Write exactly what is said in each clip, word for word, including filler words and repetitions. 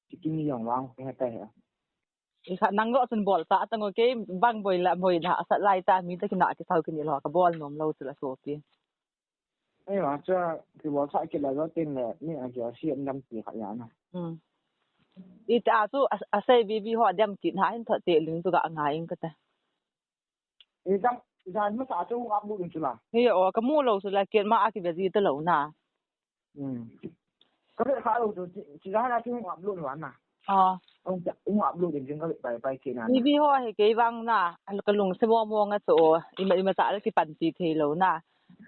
Kini jong vang he ta he. I kha nang lo chun bol ta tang o, kei bang boi la boi na sa lai ta, mi ta kina kisau kini lo ka bol nom lo chu la sopi. Ei, wa cha ki bol sa ki la lo tin le ni a jo si an dam ti kha ya na. Hmm. I ta chu a, a sei bi bi ho dam ti na hin tho te ling chu ka ngai ing ka ta. I dam jan ma sa chu upload in chu la. He o ka mu lo chu la ken ma a ki be ji ta lo na. Hmm. Ka ve kha lo chu, chi, chi jan a chu upload wa na. Ah. Ong cha, ong upload din jing ka ve pai pai ke na. Ni bi ho he kei vang na, al ka lung se mo mo nga chu, ima, ima cha la ki pan ti thei lo na.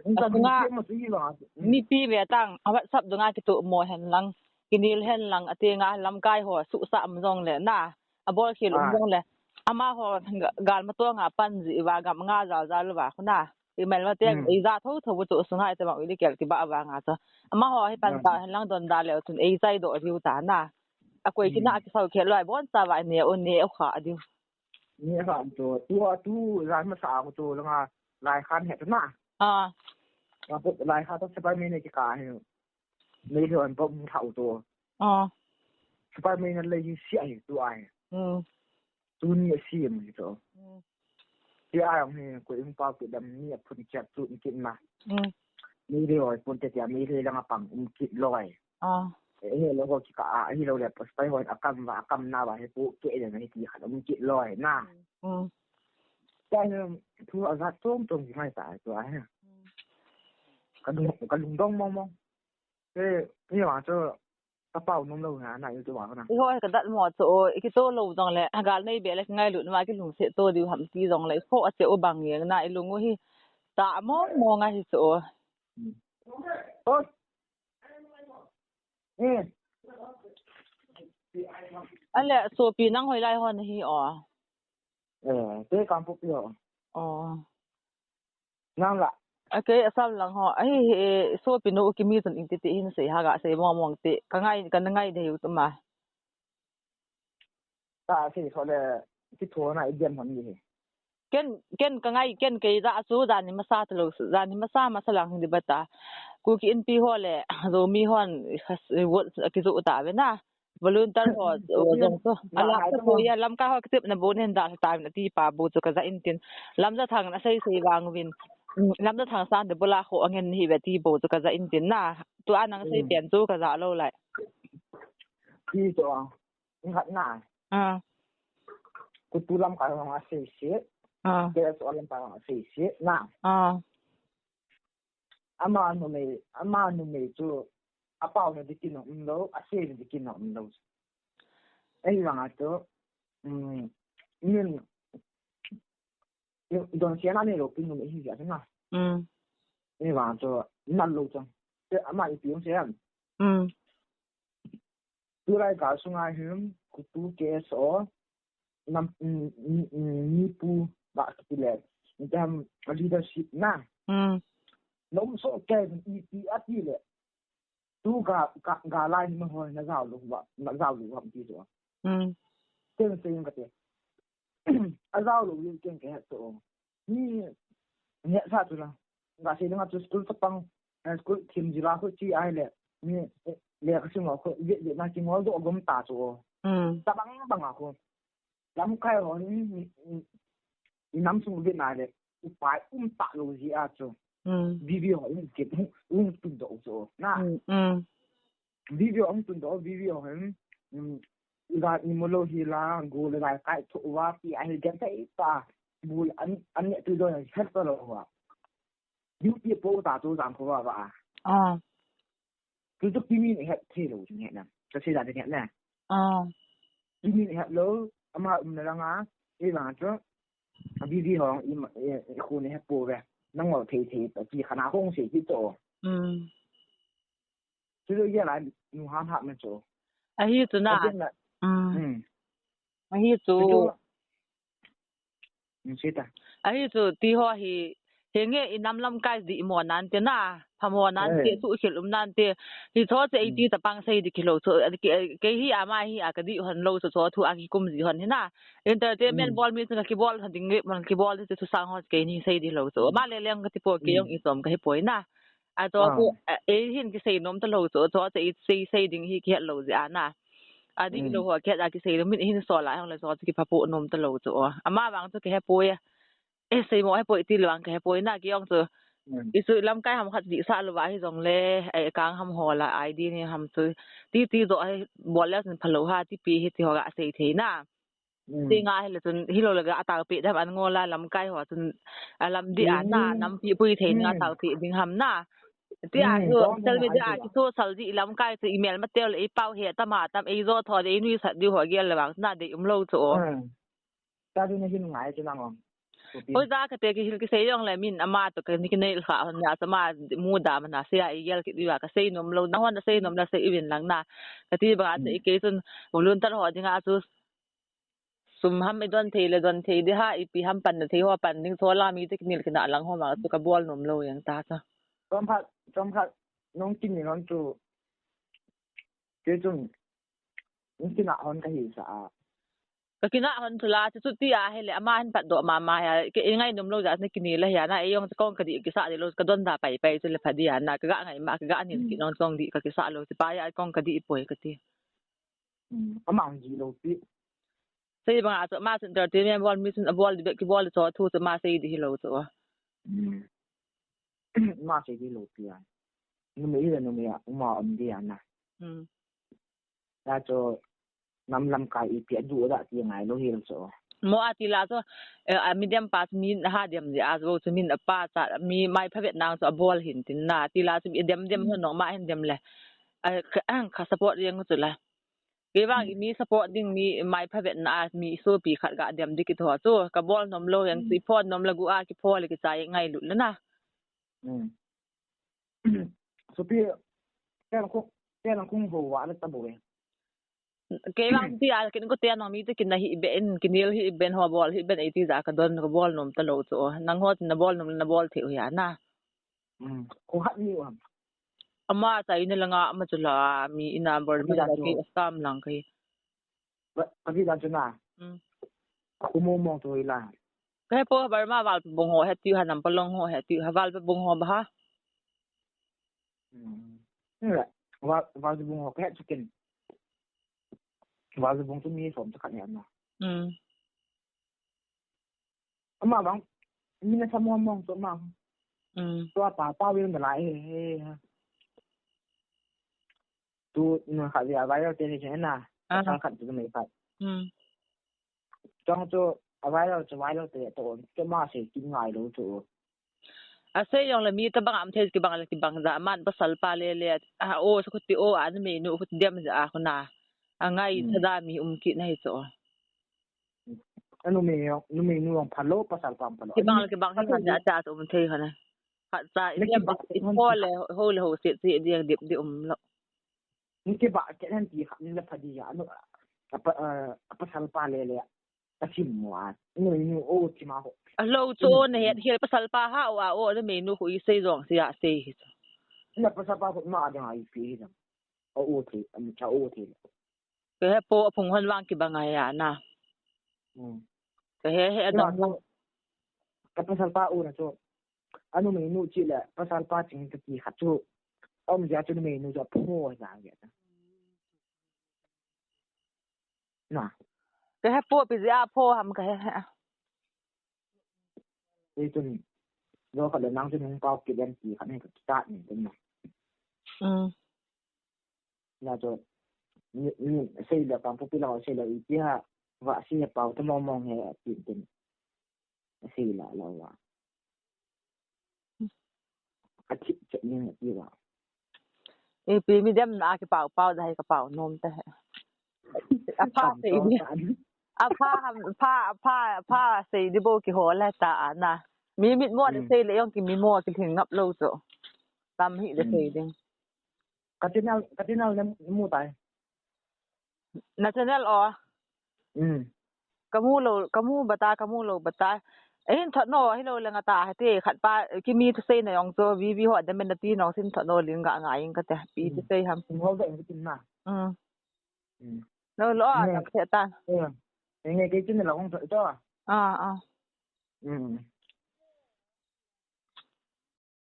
Ong cha. Asunga, ni ke mo chu hi lo. Hmm. Ni pi ve tang, a WhatsApp dunga ki tu mo hen lang, ki nil hen lang, a te nga lam kai ho, su sa am jong le na, a bol khel um jong le. Ama ho, ga-, gal ma to nga pan ji, i va gam nga jal jal va khu na. I mel ma te, hmm, i ja tho tho bu chu sunga i te bang i li kel ki ba va nga chu. Ama ho hi pan ta hen lang don da le chun ei chai do riu ta na. A koi ki na ki sau khel loi bon sa va ne o ne o kha diu. Ne kha to. Tu a tu jan ma sa ko to la nga lai khan he na. Ah. Nga po lai kha to sa pa me ne ki ka he. Nei lo an bom thau to. Ah. Sa pa me na le hi si ai tu ai. Hmm. Tuni a sim hi to. Hmm. Ti a jong hi ko ing pau ki dam ni a phun chat tu ni kin ma. Hmm. Ni le oi pun te tia mi le lang a pang um kit loi. Ah. E he lo ko ki ka a hi lo le pos pai hoi a kam va a kam na va he pu ke le na hi ti khat um kit loi na. Hmm. Ta hi thu a za tom tom ki mai ta to a he. Hmm. Ka lung, ka lungdong mong mong. Te, ni wa chu ka pau nom lo na, na YouTube a na. I ho ka dat mo chu, i ki to lo jong le, gal nei be le ngai lut ma ki lungset to diu ham ti jong le, i kho a che u bang yeng na, i lung u hi ta mo mo nga hi chu. Oi. Eh. Ale, sopi nang hoi lai hon hi o. Eh, te Kangpokpi ho. O. Nang la. A kei Assam lang ho. Ahi, he, sopi nu u Kimi chun ing ti ti hin sei ha ga sei mong mong ti. Ka ngai, ka na ngai dei u tu ma. Ta sei so le, ti tho na i diam hon ni he. Ken, ken ka ngai, ken kei ja chu jan ni masa ta lo, jan ni masa masa lang hin di ba ta. Kuki Inpi ho le, Zomi hon, wot ki ju ta ve na. Volunteer ho, mm, ho jong chu. Ala ka po ya lam ka ho ka tip na bo nen da ta na ti pa bo chu ka ja in tin. Lam ja thang na sei sei vang vin. Mm, lam ja thang san de bola ho angen hi ve ti bo chu ka ja in tin na. Tu anang sei pian chu ka ja lo lai. Ti chu a. Ngat na. Ah. Ku tu lam ka ho a sei sei. Ah. Ke so lam ka ho a sei sei na. Ah. Ama numei, ama numei chu a pau na dikin um lo, a sei na dikin um lo. Ei vang a chu, um, min, don sia na nei lo pin numei hi ja na. Mm. Ei vang chu, nal lo chu. Te ama i piung se am. Mm. Tulai gal sunga hin, kutu K S O, nam, mm, mm, mm, nipu, ba, kile, dam, leadership na. Mm. Nom so ke, ipi ati le. Tu ga, ga, ga lai ni ho na zau lu ba, na zau lu ba ti so. Mm. Ken se yung kate. A zau lu yung ken ke so. Ni, ni sa tu la. Nga sei nga chu school chapang, eh, school thim jila khu chi ai le. Ni, eh, le ka sing khu, je, je na chi ngol do gom ta chu. Mm. Tabang bang a khu. Lamkai ho ni, ni, ni, ni nam sung ve na le. Upai um ta lo ji a chu. Mm. Video ho in ke, um tun do chu. Na. Mm, mm. Video ang tun do, video hen, um, ga i mo lo hi la, go le ga kai tho wa pi a hi gen tai pa, bul an, an ne tu do het to lo wa. Yu pi po ta tu jang ko wa wa. Ah. Tu tu pi mi het the lo ni na. Ka se da de het na. Ah. Pi mi het lo, ama um na la nga, e la chu. Video ho i, i, i khu ne he po ve. Nang lo thei thei pa ki khana hong se ki to. Mm. Chu lo ya la nu ham ham me chu. Ahi chu na. Ahi chu na. Mm. Mm. Ahi chu. Chu chu. Mm, sita. Ahi chu ti ho hi, he nge i nam lamkai di mo nan te na, pha mo nan te, eh, chu khel um nan te. Hi chu che i ti, mm, ta pang sei di kilo chu, ke, ke hi ama hi a ka di hon lo chu chu thu a ki kum ji hon hi na. Entertainment, mm, bol mi chu ki bol hon ding nge, man ki bol chu chu sang ho ke ni sei di lo chu. Mm. Ma le leng ka ti po ke, mm, yong i som ka hi poi na. A to, ah, ko, eh, eh, hin ki sei nom ta lo chu, to te i sei, sei ding hi ki het lo ji a na. Adih lou ho, kihet a kisei lou, min hin sol a hung le so chu kipha po nom ta lou chu. Ama vang chu kihe poi. E, sei mo he poi ti lou vang kihe poi na, kei jong chu. Isu lamkai ham khat jih sa lou va hi jong le, e, kang ham ho la, I D ni ham chu. Ti ti jo he bol le chun pha lou ha, ti pi hi ti ho ga sei thei na. Ti nga hile chun, hilou le ga atau pi dam an ngol a lamkai ho chun, a lam di a na, nam pi pui thei na atau pi ding ham na. Ti a chu social media a ki social di lamkai chu email ma tel e pau he tam a tam e jo tho de nui sat di ho gel le vang na de um lou chu. Ta du na hin ngai chu nang ong. Oi da ka te ki hil ki sei jong le min ama to ka ni ki nei kha hon ya sa ma mu da ma na se a i gel ki di wa ka sei nom lou na hon sei nom na sei i vin lang na. Ka ti ba ka te ki sun ulun tar ho ding a chu Sum ham i don thei le don thei di ha, ipi ham pan na thei ho pan ding, thola mi te kinel kina lang ho ma chu ka bol nom lou jeng ta cha. Chomkhat, chomkhat, nung kinel hon chu. Kei chun, nung kinah hon ka hi sa a. Ka kinah hon chu la, chu chu ti a hile, ama hin pat doh mama hi a, kei i ngai nom lou ja, na kinel a hi a, na ei jong kong ka di kisa di lou, ka don da pai pai chu le pha di a, na ka ga ngai ma, ka ga nel ki non kong di ka kisa lou, chu pa ya kong ka di poi ka ti. Ama ang ji lou pi. Sei banga chu ama chun entertainment bol mi chun abol di bek kibol di chu thu chu ama sei di hilou chu. Ama sei di lou pi a. Numei hi la numei a, uma um di a na. Ta chu nam lamkai ipi a du da ti ngai lou hil chu. Mo a ti la chu, eh, a mi dem pa chu mi ha dem di a chu chu min a pa cha mi mai pha vet nang chu abol hin tin na ti la chu mi dem dem ho nong ma hin dem le. A ka, ang ka support jeng chu la. Kei vang i mi support ding mi mai pha vet na a mi sopi khat ga dem di kit ho chu ka bol nom lou jeng chu i phone nom la gu a ki phone le ki chai ngai lut le na. Sopi, ken ko, ken ko ho wa le ta bo e. Kei vang ti a kin ko te nang mi te kin na hi ben, kinel hi ben ho bol hi ben ei ti ja ka don ka bol nom ta lou chu. Nang ho na bol nom na bol thei u hi a na. Ko hat ni u ham. Ama cha ina langa ama chu la mi ina bol mi la ke sam lang kai. Ka vi dan chu na. Ku mo mo to ila. Ka he po Burma val bung ho he ti ha nam palong ho he ti ha val bung ho ba ha. Val, val bung ho ka he chu kin. Val bung chu mi som chu khat ni na. Ama bang, mina sa mong mong to ma. To pa pa wil na lai he he. Tu na kha via viral te ni che na. Sa khat tu me khat. Chong chu a viral chu viral te to chu ma se kin ngai lo chu. A sei jong le mi ta bang am thei kibang le kibang ja man pasal pa le le. A o sa khuti o a ni me nu khut dem ja a khuna. A ngai sa da mi um ki na hi chu. A numei, numei nu jong phalo, pasal pa phalo. Kibang le kibang hi khan ja cha um thei khan. Khat cha i ba i pho le ho le ho se se dia dip di um lo. Ni ke ba ke nan ti khan le pha di ya no. A pa, a pasal pa le le. A sim mo a. Numei nu o ti ma ho. A lo cho ne het hel pasal pa ha o a o numei nu khu i sei jong se ya sei hi. Na pasal pa khu ma dang ai pi hi jang. A o thei, a mi cha o thei. Ka he po a phung hon vang kibang a ya na. Ka he he a dang. Ka pasal pa u na chu. A numei nu chi le pasal pa ching ka ti khat chu. Om ja chu numei nu chu a pho ja ya ta. Na. Ka he po pi ja pho ham ka he he. Ei chun, jo khat le nang chun hung pau kit em ti khat nei ka start ni tin na. Na chu, ni, ni, sei le pang pu pi lo, sei le i ti ha, va si pau ta mong mong he, ti tin. Sei la lo wa. A thi chet ning a ti va. Ipi mi dem na ki pau pau dai ka pau nom te. A pha sei di. A pha ham, pha, pha, pha sei di bo ki ho le ta a na. Mi mit mo de sei le jong ki mi mo ki thing ngap lo chu. Tam hi de sei ding. Ka channel, ka channel ne mu tai. Na channel o. Ka mu lo, ka mu bata, ka mu lo bata. Ahin thot no, hi lo le nga ta, hati, khat pa, ki mi thusei na jong chu, V V ho, dem na ti no, sin thot no, ling ga nga ing ka te, pi thusei ham. Ho da ing tin na. No lo, a, se ta. Nge, ke tin la hong thot to. A, a.